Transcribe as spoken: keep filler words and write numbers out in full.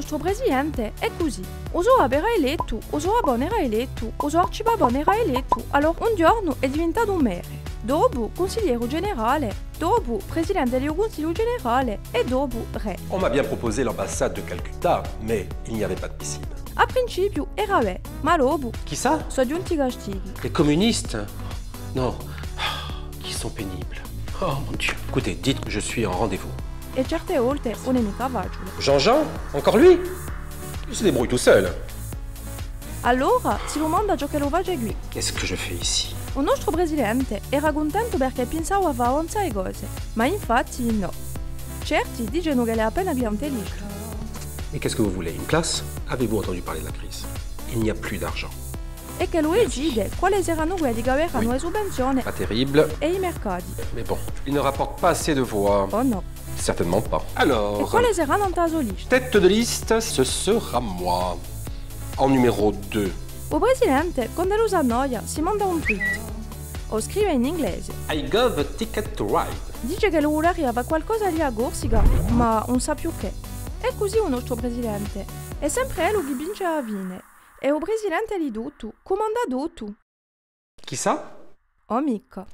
Stu presidente hè cusì. U so babbu era elettu, u so babbone era elettu, u so arcibabbone era elettu, allora un ghjornu hè diventatu merre, dopu cunsiglieru generale, dopu presidente di u Cunsigliu generale è dopu rè. On m'a bien proposé l'ambassade de Calcutta, mais il n'y avait pas de piscine. À principiu era bè, ma dopu... Chissà? Sò ghjunti i castighi. Les communistes? Non. Qu'ils sont pénibles. Oh mon Dieu. Écoutez, dites que je suis en rendez-vous. È certe volte ùn hè micca faciule. Jean-Jean? Encore lui? Il se débrouille tout seul. Allora si dumanda ciò ch'ellu face quì. Qu'est-ce que je fais ici? U nostru presidente era cuntentu perchè pinsava à fà avanzà e cose, ma infatti nò. Certi dicenu ch'ellu hè appena clientelista. Mais qu'est-ce que vous voulez? Une place? Avez-vous entendu parler de la crise? Il n'y a plus d'argent. È ch'ellu decide quale seranu quelli chì averanu e suvvenzione è i mercati. Pas terrible. Mais bon, il ne rapporte pas assez de voix. Oh nò. Certainement pas. Alors, è quale seranu nant'à a so lista? Tête de liste, ce sera moi. En numéro deux. U presidente, quand'ellu s'annoia, si manda un tweet. U scrive in inglese. I got the ticket to ride. Dice ch'ellu vuleria fà qualcosa di a Corsica, ma ùn sà più chè. È cusì u nostru presidente. Hè sempre ellu chì vince à a fine. Hè u presidente di tuttu, cumanda tuttu. Chissà? O micca.